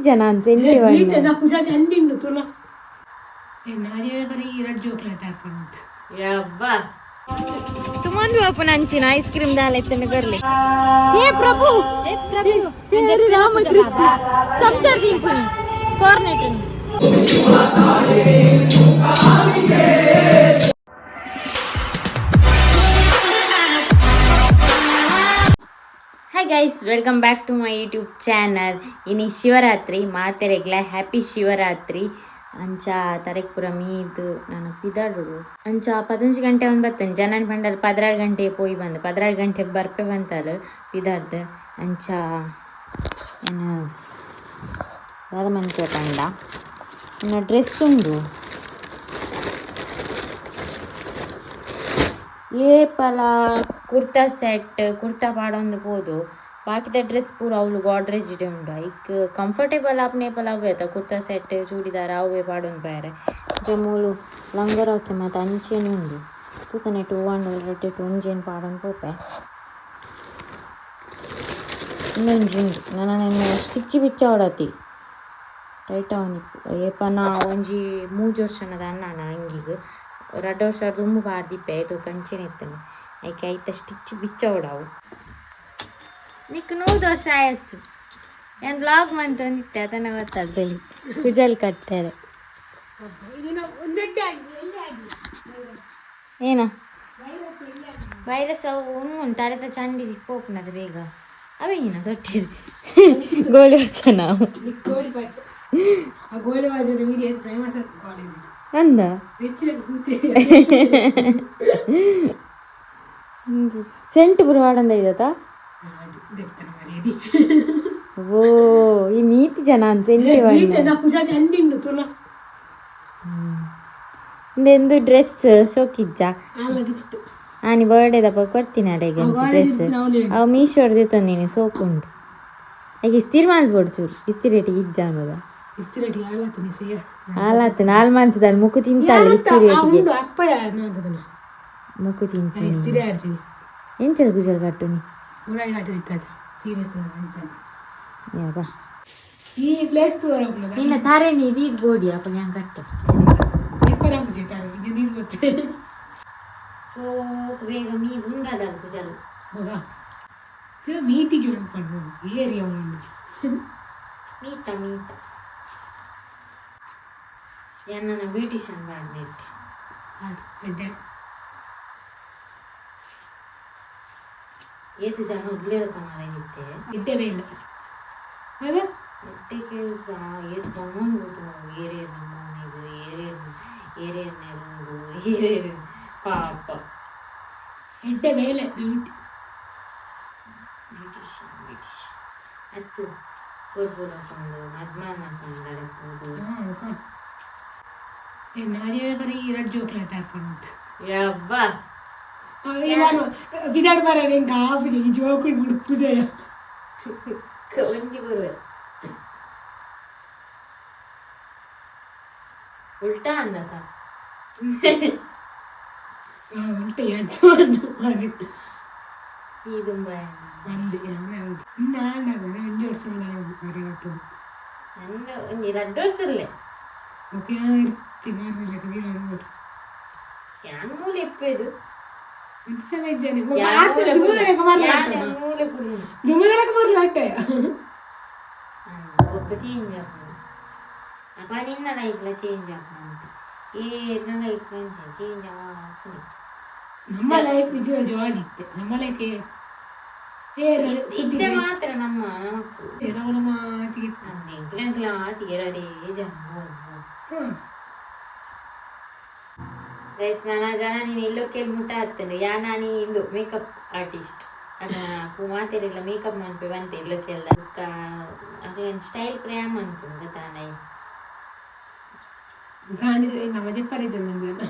ಜನ ಸೆಂಟಿ ಮೀತೆ ನಾ ಕುಜಾ ಚಂಡಿಂಡು ತುಲ ನಾನೇ ಬರೀ ಎರಡು ಜೋಕ್ಲ ತಾಪಣದು. ಯಬ್ಬಾ ತುಮಂದು ಅಪ್ಪನ ಅಂಚಿನ ಐಸ್ ಕ್ರೀಮ್ ದಾಲ ಎತ್ತನ ಬರ್ಲಿ. ಹೇ ಪ್ರಭು, ಹೇ ಪ್ರಭು, ಹೇ ರಾಮಕೃಷ್ಣ, ಚಮಚ ತಿನ್ಪುನಿ cornet. Hi guys, welcome back to my YouTube channel. ಇನಿ ಶಿವರಾತ್ರಿ, ಮಾತೆರೆಗ್ಲ ಹ್ಯಾಪಿ ಶಿವರಾತ್ರಿ. ಅಂಚ ತರೆಕ್ಪುರ ಮೀದು ನಾನು ಪಿದಾಡು. ಅಂಚ 15 ಗಂಟೆ ಒಂದು ಬರ್ತೇನೆ. ಜನನ ಪಂಡಲ್ 16 ಗಂಟೆ ಪೋಯಿ ಬಂದು 16 ಗಂಟೆ ಬರ್ಪೆ ಬಂತಲ್ಲ ಪಿದಾಡ್ದು. ಅಂಚ ಏನು ದಾದ ಮನ್ಪೆ ಪಂಡ ನನ್ನ ಡ್ರೆಸ್ ಉಂಡು. ಏಪಲ ಕುರ್ತಾ ಸೆಟ್ ಕುರ್ತಾ ಪಾಡೊಂದು ಪೋದು, ಬಾಕಿದ ಡ್ರೆಸ್ ಪೂರ ಅವ್ಲು ಗೋಡ್ರೇಜ್ ಇಡೆ ಉಂಡು. ಐಕ್ ಕಂಫರ್ಟೇಬಲ್ ಆಪ್ನೆ ಏಪಲ ಅವ್ವೆ ಅತ್ತ, ಕುರ್ತಾ ಸೆಟ್ ಚೂಡಿದಾರ ಅವೇ ಪಾಡೊಂದು ಪೋಯರೆ. ಮೂಲು ಲಂಗರ್ ಹಾಕಿ ಮತ್ತು ಅಂಚೆನೆ ಉಂಡು. ತೂಕನೆಟ್ ಹೂವಂಡ ರೆಡ್ಡೆಟ್ ಒಂಜೇನು ಪಾಡೊಂದು ಪೋಪೆ. ಇನ್ನೊಂಜಿ ಉಂಡು. ನನ್ನ ಸ್ಟಿಚ್ ಬಿಚ್ಚಾವಡತಿ ಟೈಟ್ ಅವನಿ. ಏಪ ನಾ ಒಂಜಿ 3 ವರ್ಷನದ ಅಣ್ಣನ ಅಂಗಿಗ್ 2 ವರ್ಷ ದುಂಬು ಪಾಡ್ದಿಪ್ಪೆ. ಇದು ಕಂಚೆನೆ ಇತ್ತನೆ. ಐಕೆ ಐತ ಸ್ಟಿಚ್ ಬಿಚ್ಚವಡವು. ನಿಕ್ 100 ವರ್ಷ ಆಯಸ್ಸು. ನಾನು ಬ್ಲಾಗ್ ಮಂತೊಂದಿತ್ತೆ, ಅದನ್ನ ಗೊತ್ತಾಗ್ತದೆ ಕುಜಲ್ ಕಟ್ಟಾರೆ. ಏನ ವೈರಸ್ ಅವು ಉಂಟು ತರೆತ ಚಂಡಿ ಪೋಪುನದು ಬೇಗ. ಅವೇನ ತೊಟ್ಟಿರಿ ಗೋಳಿ ವಚನ. ಗೋಳಿ ಬಾಜ, ಆ ಗೋಳಿ ಬಾಜದ ವಿಡಿಯೋ ಫೇಮಸ್ ಆಯ್ತು ಕಾಲೇಜ್. ಅಂದ. ಹೆಚ್ಚಿನ ಕೂತಿ. ಸೆಂಟ್ ಪೂರ ವಾಡಂದ ಇದತಾ. ದೆಪ್ತನ ಮರ್ಯಾದಿ. ಓ, ಈ ಮೀತಿ ಜನ ಸೆಂಟಿ. ಮೀತೆ ನಾ ಕುಜಾ ಚಂಡಿಂಡು ತುಲ. ಇಂದೆಂದು ಡ್ರೆಸ್ ಶೋಕಿಜ್ಜ? ಆಲ ಗಿಫ್ಟ್. ಆನಿ ಬರ್ಡೇ ದಪ್ಪ ಕೊಡ್ತೀನಿ ಅಡೆಗೆ ಡ್ರೆಸ್. ಅವು ಮೀಶೋಡ್ ತಂದೀನಿ, ಸೋಕು ಉಂಟು. ಈಗ ಇಸ್ತಿರಿ ಮಲ್ಪೊಡು ಚೂರು, ಇಸ್ತಿರಿ ರೇಟಿಗೆ ಇಜ್ಜ ಅನ್ನೋದ. ಇಸ್ತಿರಟಿ ಆಳಾತು ಸಿಯ. ಆಲಾತು ನಾಲ್ ಮಂತದಲ್ಲಿ ಮುಕ್ಕು ತಿಂತಾಳೆ ಇಸ್ತಿರಿ ರೇಟಿಗೆ. ಉಂಡು ಅಪ್ಪ ಯಾರು? ಮುಕ್ಕು ತಿಂತೀನಿ. ಇಸ್ತಿರಿ ಆಡ್ತೀನಿ. ಎಂಚದ ಕುಜಲ್ ಕಟ್ಟುನಿ? ಊರಾಗಿ ಆಟದಿತ್ತದ ಸೀರೆ. ಯಾಬಾ. ಈ ಪ್ಲೇಸ್ ತೋರ. ನಿನ್ನ ತಾರೆ ನೀ ಇದೀಗ ಬೋಡಿ ಅಪ್ಪ ഞാൻ ಕಟ್ಟು. ಸೋಕು ಬೇಗ ಮೀ ಉಂಡದಲ್ಲ ಕುಜಲ್. ಮೀತಿ ಜೋಡ್ ಪಣ್ಣು ಏರಿಯಾ ಉಂಡು. ಮೀತ ಮೀತ ನನ್ನ ಬ್ಯೂಟಿಷಿಯನ್ ಮಾಡಿ. ಎಡ್ಡೆ. ಏತು ಜನ ಉಡ್ಲಿರತ್ತ ಮಾರಾಯಿತ್ತೆ. ಎಡ್ಡೆ ಬೇಲ ಅದ. ಎಡ್ಡೆ ಕೆಲಸ ಏತ್ ಬೊಮ್ಮನ್ ಬಿಟ್ಟು ಏರೇರು ನಮ್ಮನಿಗೆ ಏರೇರು ಏರೇರು ನೆರುಂದು ಏರೇರು ಪಾಪ. ಎಡ್ಡೆ ಬೇಲೆ ಬ್ಯೂಟಿ. ಬ್ಯೂಟಿಷಿಯನ್ ಬ್ಯೂಟಿಷಿಯನ್ ಅತ್ತು ಕೊರ್ಪುಡು ಹಾಕೊಂಡು ಮದ್ಮಾನ್ ಮಾಡ್ಕೊಂಡು ಅಡಕ್ಬೋದು. ನಾನೇ ಬರೀ ಎರಡು ಜೋಕ್ಲ ತಾಪಣದು. ಯಬ್ಬಾ. ಬಿದಾಡ್ ಬಾರ ಎಂಕ ಆಪುಜಿ ಈ ಜೋಕುಲು ಬುಡ್ಪುಜಯ. ಒಂಜಿ ಬರುವೆ ಉಲ್ಟಾ ಅಂದತ. ಉಂಟು ಎಂಚ ಮಾಡಿ. ಈ ದುಂಬ. ಒಂದು ನಿನ್ನ ಆಂಡಾಗ ಒಂಜಿ ವರ್ಷ ಬರಲಟ್ಟು. ನನ್ನ ಒಂಜಿ 2 ವರ್ಷ ಉಲ್ಲೆ. ಓಕೆ ಇರ್ತಿ ಮಾರ್ನೆಲೆಕ್ಕ ದಿನ. ಯಾನ್ ಮೂಲೆ ಇಪ್ಪೆದು. ಒಂಜಿ ಸಮಯ ಜನ. ಯಾನ್ ಮೂಲೆ ಕುಲ್ಲು. ದುಮ್ಮನಕ ಬರ್ಲಾಟೆ. ಬೊಕ್ಕ ಚೇಂಜ್ ಆಪುಂಡು ಅಪ್ಪ, ನಿನ್ನ ಲೈಫ್ಲ ಚೇಂಜ್ ಆಪುಂಡು ಅಂತ ಏರ್ನ ಲೈಫ್ ಚೇಂಜ್ ಆಪುಂಡು. ನಮ್ಮ ಲೈಫ್ ನಿಜ ಜಾಲಿ ಇತ್ತೆ ನಮ್ಮ ಲೈಫ್. ಇತ್ತೆ ಮಾತ್ರ ನಮ್ಮ ನಮಕ್. ನಮ್ಮ ಮಾತಿಗೆ. ಎಂಕ್ಲ ಎಂಕ್ಲ ಮಾತಿಗೆ ಎರಡೇ ಜನ. ಗೈಸ್, ನಾನು ಜನ ನೀನು ಎಲ್ಲೋ ಕೇಳಿ ಮುಟ್ಟ ಆಗ್ತದೆ. ಯಾ ನಾನಿ ಇಂದು ಮೇಕಪ್ ಆರ್ಟಿಸ್ಟ್ ಅದ ಮಾತೆರೆಲ್ಲ ಮೇಕಪ್ ಮನ್ಪೆ ಬಂತೆ ಎಲ್ಲೋ ಕೇಳ್ದ. ಅಕ್ಲೆನ್ ಸ್ಟೈಲ್ ಪ್ರೇಮ ಅನ್ಪುಂಡು ಗೊತ್ತಾಂಡ. ನಮ್ಮ ಜಪ್ಪರೆ ಜನ ಜನ.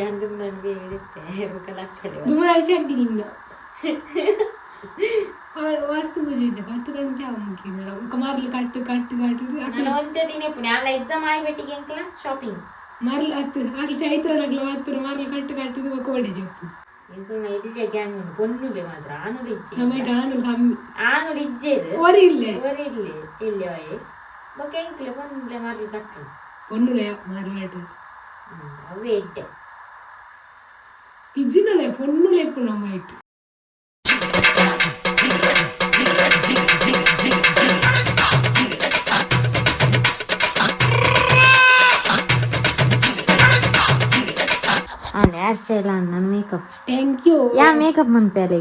ಅಂದು ನನ್ ಬೇರೆ ಬೊಕ ಲಕ್ಕಲೆ. ದೂರ ಚಡ್ಡಿ ನಿನ್ನ ವಾಸ್ತು ಪೂಜೆ 10 ಗಂಟೆ ಮುಖ್ಯ ಮಾರ್ಲು ಕಟ್ಟು ಕಟ್ಟು ಕಟ್ಟು. ನಾನು ಒಂದೇ ದಿನ ಪುಣ್ಯ ಅಲ್ಲ ಎಕ್ಸಾಮ್ ಆಯಿ ಬೆಟ್ಟಿಗೆ ಎಂಕ್ಲ ಶಾಪಿಂಗ್. ಮರ್ಲ ಹತ್ತು ಆಗ್ಲಿ ಚೈತ್ರ ನಗ್ಲ ಹತ್ತು ಮಾರ್ಲು ಕಟ್ಟು ಕಟ್ಟು ಒಡೆ ಜಪ್ಪು. ಎಂಕುಲ್ನ ಇಲ್ಲೇ ಗ್ಯಾಂಗ್ ಉಂಡು, ಪೊನ್ನುಲೆ ಮಾತ್ರ, ಆನುಲು ಇಜ್ಜೆ. ನಮ್ಮ ಆನು ಕಮ್ಮಿ. ಆನುಲು ಇಜ್ಜೇರು. ಒರಿ ಇಲ್ಲೇ. ಒರಿ ಇಲ್ಲೇ ಇಲ್ಲಿ ವಾಯೆ. ಬೊಕ್ಕ ಎಂಕ್ಲೆ ಪೊನ್ನುಲೆ ಮರ್ಲ್ ಕಟ್ಟುನು. ಪೊನ್ನುಲೆ ಮರ್ಲಡ್. ಅವೇ ಎಡ್ಡೆ. ಇಜ್ಜಿನಲೆ ಪೊನ್ನುಲೆ ಇಪ್ಪು ನಮ್ಮ ಇಟ್ಟು. ಆ ಹೇರ್ ಸ್ಟೈಲ್ ನನ್ನ makeup. Thank you. Yeah makeup ಮನ್ಪೇಲೆ.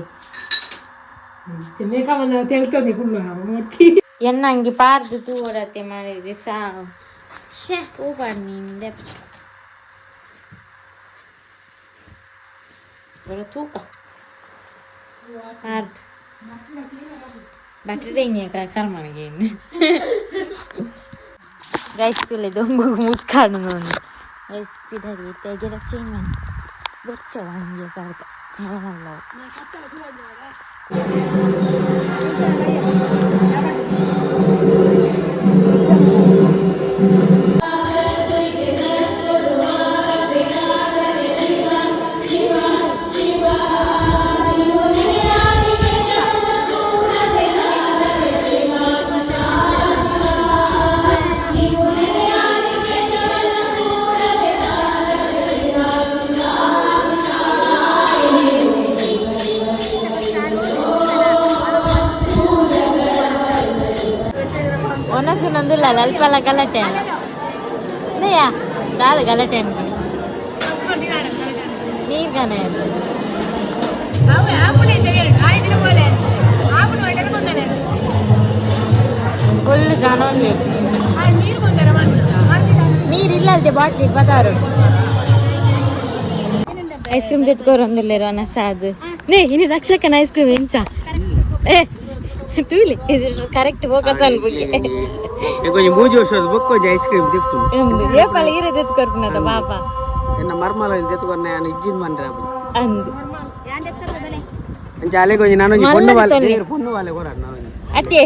ಮೇಕಪ್ ಅಂದ್ರೆ ತೆಳ್ತದೆ ಕುಳ್ಳು ನಾವು ನೋಡ್ತಿ. ಎನ್ನ ಅಂಗಿ ಪಾರ್ದು ತೂವಡತ್ತೆ ಮಾಡಿದೆ ಸಾ ಶೇ ಹೂ ಪಾಡ್ ನೀನು ದೆಪ್ಪಚ ಬರೋ ತೂಕ ಪಾರ್ದು ಬಟ್ಟೆ ಹಿಂಗೆ ಕರ್ಮನಿಗೆ ಇನ್ನು ಗೈಸ್ ತುಲೆ ದೊಂಬು ಮುಸ್ಕಾಡು ನೋಡಿ ಗೈಸ್ ಪಿದಡಿ ಇತ್ತೆ ಗೆಟಪ್ ಚೇಂಜ್ ಮಾಡಿ ಬೆಚ್ಚ ಅಂಗಿ ಪಾರ್ದ ಮಲ್ಲ ಮಲ್ಲ. ಒನಸು ನಂದಿಲ್ಲ ಅಲ್ಪಲ್ಲ ಗಲಾಟೆ ಅಲ್ಲ ದಾದ ಗಲಾಟೆ ಅನ್ಕೊಂಡು ನೀರ್ ಕಾಣೆ. ಫುಲ್ ಜನ. ನೀರಿಲ್ಲ ಅಲ್ದೆ ಬಾಟ್ಲಿ ಬದಾರು ಐಸ್ ಕ್ರೀಮ್ ತೆತ್ಕೋರೊಂದಿಲ್ಲೇರೋ ಅನಸಾದು ನೇ ಇನಿ ರಕ್ಷಕನ ಐಸ್ ಕ್ರೀಮ್ ಎಂಚ ಏ ತೂಲಿ ಕರೆಕ್ಟ್ ಫೋಕಸ್ ಅನ್ಬುಕ್ಕೆ. కొంచెం ಮೂಜಿ ವರ್ಷದ ಬೊಕ್ಕ ಒಂಜಿ ಐಸ್ ಕ್ರೀಮ್ ತಿಪ್ಪು. ಏಪಲ ಈರೆ ತೆತ್ಕೊರ್ಪುನದ ಪಾಪ. ಎನ್ನ ಮರ್ಮಲ ತೆತ್ಕೊರ್ನ ಯಾನ್ ಇಜ್ಜಿನ್ ಮನ್ರೆ. ಅಂದು. ಅಂಚ ಅಲೆಗ್ ಒಂಜಿ ನಾನೊಂಜಿ ಪೊಣ್ಣು ಮಲ್ಲ ಬಾಲೆ ತನ್ನಿ. ದೇರ್ ಪೊಣ್ಣು ಬಾಲೆ ಕೊರ ನಾನೊಂಜಿ. ಅತ್ತೆ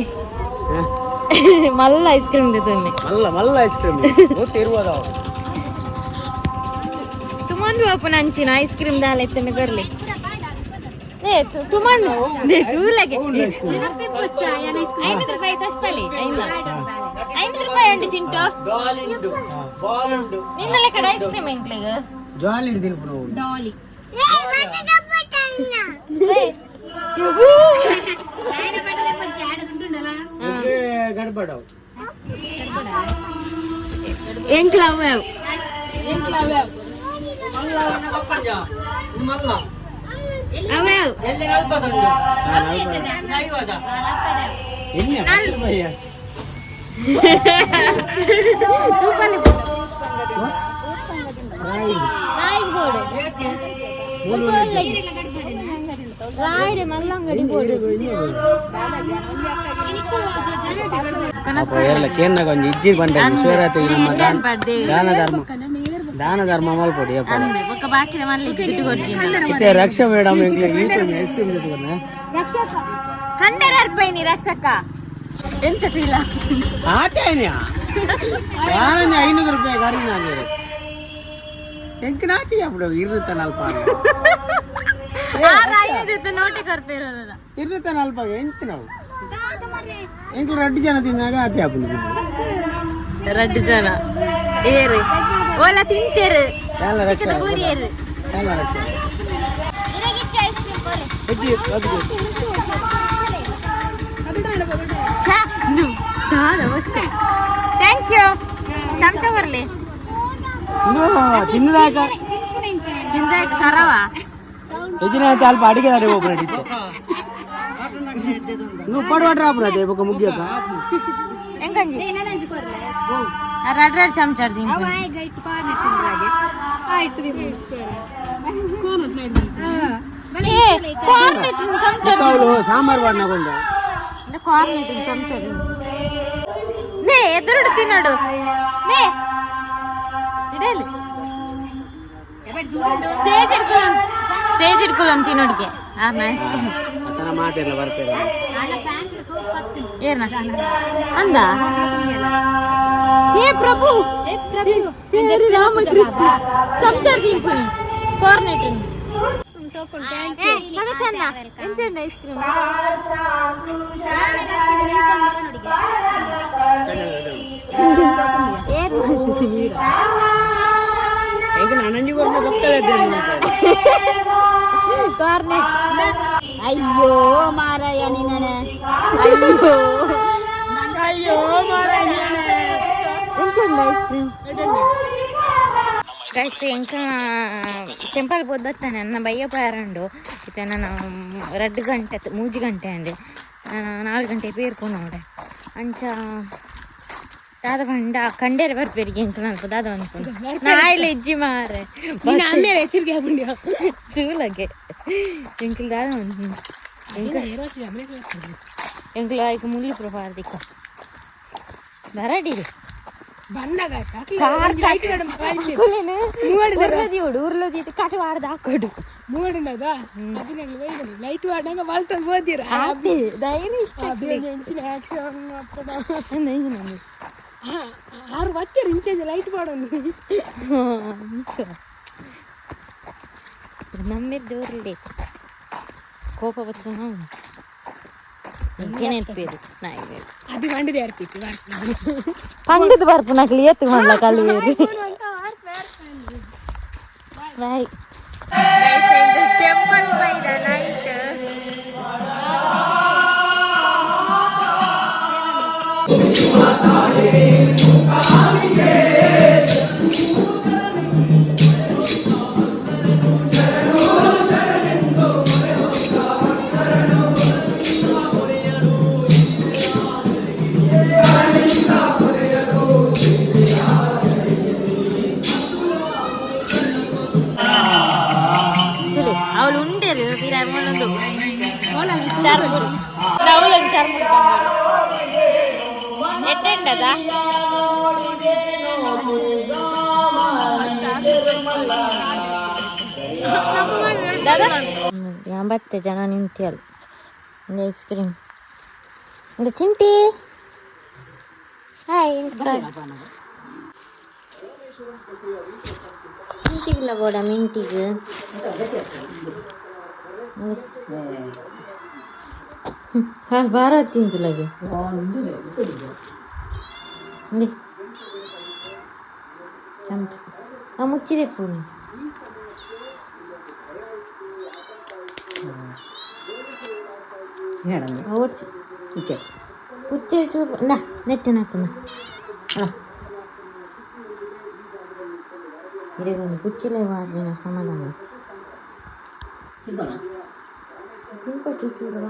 ಮಲ್ಲ ಐಸ್ ಕ್ರೀಮ್ ತೆತ್ತೊನ್ನೆ. ಮಲ್ಲ ಮಲ್ಲ ಐಸ್ ಕ್ರೀಮ್ 120. ತುಮನ್ ಬಾಪುನ ಅಂಚಿನ ಐಸ್ ಕ್ರೀಮ್ ದಾಲ ಎತ್ತನೆ ಕೊರ್ಲಿ ಏ ತುಮನ್ ತೂಲಗೆ. 5 ರೂಪಾಯಿ ತಸ್ತಲಿ 5 ರೂಪಾಯಿ ಉಂಟು ಚಿಂಟು. ನಿನ್ನಲ್ಲ ಕಡೆ ಐಸ್ ಕ್ರೀಮ್ ಎಂಕ್ಲೆಗ್. ಜಾಲಿ ತಿನ್ಪು. ಏ, ಗಡ್ಬಡವು. ಎಂಕ್ಲ ಅವ್ಯಾವ್ ಎಂಕ್ಲ ಅವ್ಯಾವ್ ಅವ್ಯಾವ್. ಎಣ್ಣೆ ರೂಪಾಯಿ. ರೂಪಾಲಿ ನಾಯಿಗ್ ಬೋಡು ರಾಯ್ರೆ ಮಲ್ಲಂಗಡಿ ಬೋಡು. ಅಪ್ಪ ಏರ್ಲ ಕೇನ್ನಾಗ ಒಂಜಿ ಇಜ್ಜಿ ಬಂಡೆ ಶಿವರಾತ್ರಿ ನಮ್ಮ ದಾನ ದಾನ ಧರ್ಮ ದಾನ ಧರ್ಮ ಮಲ್ಪೊಡಿ ಅಪ್ಪ. ಅಂದೆ ಬೊಕ್ಕ ಬಾಕಿದ ಮಲ್ಲಿಗೆ ದುಡ್ಡು ಕೊಡ್ತೀನಿ. ಇತ್ತೆ ರಕ್ಷಾ ಮೇಡಮ್ ಎಂಕ್ಲೆಗ್ ಈತ ಒಂಜಿ ಐಸ್ ಕ್ರೀಮ್ ತೆತ್ಕೊರ್ನ. ಕಂಡರ ಅರ್ಪೈನಿ ರಕ್ಷಕ ಎಂಚ ಫೀಲ? ಆತೇನ್ಯಾ ಯಾರೊಂಜಿ 500 ರೂಪಾಯಿ ಗಾಡಿ ನಾನು ಎಂಕ್ ನಾಚಿಗೆ ಅప్పుడు 240. ಆರು ಐದು ನೋಟೆ ಕೊರ್ಪೇರೋದ. 240 ಎಂಕ್ ನಾವು ಎಂಕ್ ರಡ್ಡು ಜನ ತಿನ್ನಾಗ ಆತೆ ಅಪ್ಪು. ರಡ್ಡು ಜನ ಏರು ಓಲ ತಿಂತೇರು. ಯಾಲ ರಕ್ಷಾ. ಬೂರಿ ಏರು. ಯಾಲ ರಕ್ಷಾ. ಇರಗಿಚ್ಚ ಐಸ್ ಕ್ರೀಮ್ ಪೋಲೆ. ಹೆಜ್ಜೆ ಬದುಕು. ಛ, ನು, ದಾದ ಮಸ್ತ್ thank you ಚಮಚ ಬರ್ಲಿ. ತಿನ್ನದಾಕ. ತಿಂದ ಕರವ. ಹೆಚ್ಚಿನ ಅಲ್ಪ ಅಡಿಗೆ ದಾರಿ ಹೋಗ್ಬಿಡ నువ్వు పడవట్రా అప్పుడు ఒక ముగ్గు. ಎಂಕಂಜಿ ರಡ್ ರಡ್ ಚಮಚ ತಿನ್ಪುನಿ. ಏ ಕಾರ್ನೆಟ್ ಚಮಚ. ಅವಳು ಸಾಂಬಾರ್ ಬಾಡ್ನಗೊಂಡ. ಕಾರ್ನೆಟ್ ಚಮಚ ನೇ ಎದುರುಡು ತಿನ್ನೋಡು ನೇ ಇಡಲಿ ಸ್ಟೇಜ್ ಇಡ್ಕೊಳ ಸ್ಟೇಜ್ ಇಡ್ಕೊಳ ತಿನ್ನೋಡಿಗೆ ಆ ನೈಸ್. ಅತನ ಮಾತೆಲ್ಲ ಬರ್ಪೇರ. ಏರ್ನ ಅಂದ ಹೇ ಪ್ರಭು ಹೇ ಹರಿ ರಾಮಕೃಷ್ಣ ಚಮಚ ತಿನ್ಪುನಿ ಕಾರ್ನೆಟ್ ಎಂಚಂಡ ಐಸ್ ಕ್ರೀಮ್. ಕಾರ್ನೆಟ್. ಅಯ್ಯೋ ಮಾರಾಯ ನಿನ್ನನೆ. ಅಯ್ಯೋ ಅಯ್ಯೋ, ಎಂಚುಂಡು ಐಸ್ ಕ್ರೀಮ್? ಗೈಸ್, ಎಂಕ ಟೆಂಪಲ್ ಪೋದು ಬತ್ತಾನೆ ನನ್ನ ಬಯ್ಯ ಪಾರಂಡು. ಇತ್ತೆ ನಾನು 2 ಗಂಟೆ, 3 ಗಂಟೆ ಅಂಡೆ, 4 ಗಂಟೆ ಪೇರ್ಕೊಂಡು ನೋಡೆ. ಅಂಚ ದಾದ ಪಂಡ ಕಂಡೇರೆ ಬರ್ಪೇರಿಗೆ ಎಂಕ ನಲ್ಪ ದಾದ ಅನ್ಕೊಂಡು ನಾಯಿಲೆ ಇಜ್ಜಿ ಮಾರೆ. ನೀನು ಆಮೇಲೆ ಎಚ್ಚರಿಕೆ ಆಗ್ಬಿಡಿ. ತೂಲಗೆ ಎಂಕಲ್ ದಾದ ಅನ್ಕೊಂಡು ಎಂಕಲ್ ಆಯ್ಕೆ ಮುಳ್ಳು ಪ್ರಭಾರದಿಕ್ಕ ಬರಡಿರಿ. ಬಂದಾಗ ಉರ್ಲದಿಯೋಡು ಉರ್ಲದಿ ಕಟ್ ವಾರ್ದ ಹಾಕೊಡು. ಮೂಡಿನದ ಹದಿನೇಳು ವೈದ್ಯರು ಲೈಟ್ ವಾಡಾಗ ವಾಲ್ತದ ಓದಿರ. ಆತೆ ಧೈರ್ಯ. ಎಂಚಿನ ಆಕ್ಷನ್. 6 ಬಚ್ಚರು ಇಂಚೆ ಲೈಟ್ ಮಾಡೋದು. ನಮ್ಮಿರ್ ಜೋರಿಲ್ಲ, ಕೋಪ ಬಚ್ಚ ಇಂಕೇನೆ ನಾಯಿ. ಅದು ಮಂಡಿದೆ ಇರ್ತಿತ್ತು. ಪಂಡದ ಬರ್ಪು ನಕಲಿ ಎತ್ತು ಮಾಡ್ಲ ಕಲ್ವೇರು. Bye. Temple by the night. ತುಳಿ ಅವಳು ಉಂಡೇರು ಬೀರ ಮುಳ್ಳೊಂದು ಚರ್ಮುರಿ ಅವಳೊಂದು ಚರ್ಮುರಿ ಎಟ್ಟೆಂಡದ. 80 ಜನ ನಿಂತಿಯಲ್ಲ. ಒಂದು ಐಸ್ ಕ್ರೀಮ್ ಒಂದು ಚಿಂಟಿ. ಹಾಯ್, ಮಿಂಟಿಗಿಲ್ಲ ಬೋಡ ಮಿಂಟಿಗೆ. ಹಾಲು ಬಾರ ತಿಂತುಲಗೆ. ಚಮಚ ಆ ಮುಚ್ಚಿದೆ ಫೋನ್. ಓಡ್ಸು ಪುಚ್ಚೆ ಚೂರು ನಾ ನೆಟ್ಟು ನಾಕುನ. ಇರೆಗೊಂದು ಪುಚ್ಚಿಲೆ ವಾರ್ಜಿನ ಸಮಾಧಾನ. ತಿಂಪ ಚೂರು.